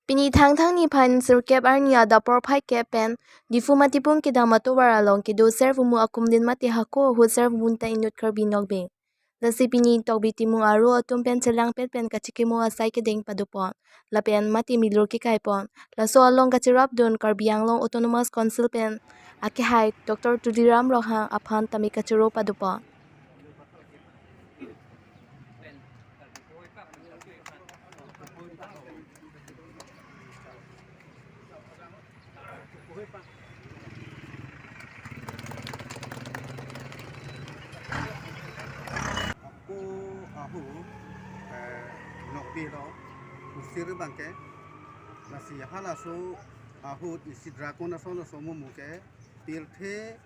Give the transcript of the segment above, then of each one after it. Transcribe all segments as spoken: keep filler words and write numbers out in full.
Pini Thangthang niphai sirkep arni adap porphai kep pen Diphu Matipung kedam atovar along kedo Servumu akumlin mate hako ahut Servumu ta inut Karbi Nokbe. Lasi pini Tokbi Timung aro atum pen chelangpet pen kachikimo asai kedeng padopon. Lapen mate milur kekaipon. Laso along kacherapdun Karbi Anglong Autonomous Council pen akehai Doctor Tuliram Ronghang aphan tame kachoro padopon. Ako ahut, eh, Nokbe lo, Kusir abang ke, lasi halaso ahut isi drakon ason ason mumu ke, pirthe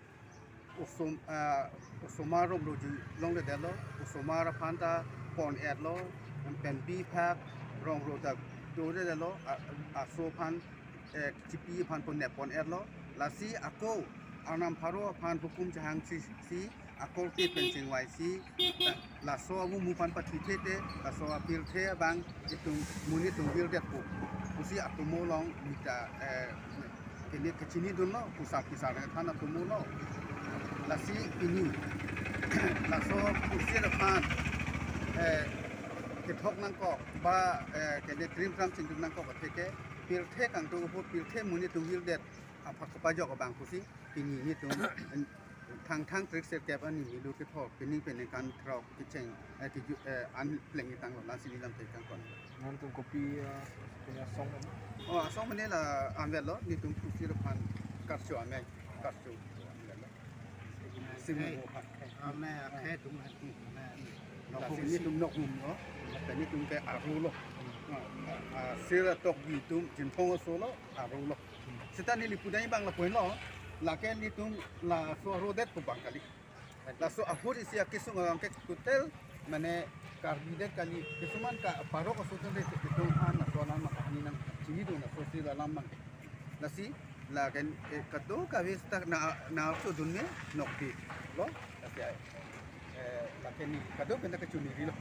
osom, ah, osomar rongro ji longledetlo, osomar aphan ta pon-etlo, pen bihek rongro ta dodetlo, a-, aso aphan, eh, chipi aphan pon-et pon-etlo, lasi ako Arnam pharo aphan hukum chehangsi, si akorte pen chingvaisi, eh, laso amumu aphan pathithe te, laso apirthe abang itum monit atum virdetpo pusi atomo along mita, eh, kene kachinidunlo, pusar pisar than atomo lo. Lasi pini laso Kusir aphan, eh, kethok nangkok ba, eh, kene trimtram chingdun nangkok atheke, pirthe kangtung ahut pirthe monit atum virdet aphan kapajok abang pusi pini nelitum Thangthang trik sirkep arni milur kethok, pining pen ningkan throk kecheng, eh, kiju, eh, an pleng itanglo, lasi neli lam thek tangkon. Nangtum kopi, eh, punya song kan? Oh, asong mane la anvetlo, nelitum Kusir aphan karcho amei, karcho anvetlo. Sing mo pha. Amei akhei atum han. Lasi nelitum Nokmum lo, lapen nelitum ke aro lo. Ah, ah, sir Tokbi atum Jinphong aso lo, aro lo. Seta neli pudai abang lapu-an lo, lake nelitum laso aro det pu abang kali. Laso ahut isi akesung abang ke total, mane Karbi det kali, kisuman ka parok aso atum det, itum aphan laso alam abang kachinidun, laso si alam abang. Lasi, lakan, eh, kadokave seta na, na so dun me Nokbe lo, lasi ai. Eh, lakan neli kadokave ta kachinidunlo.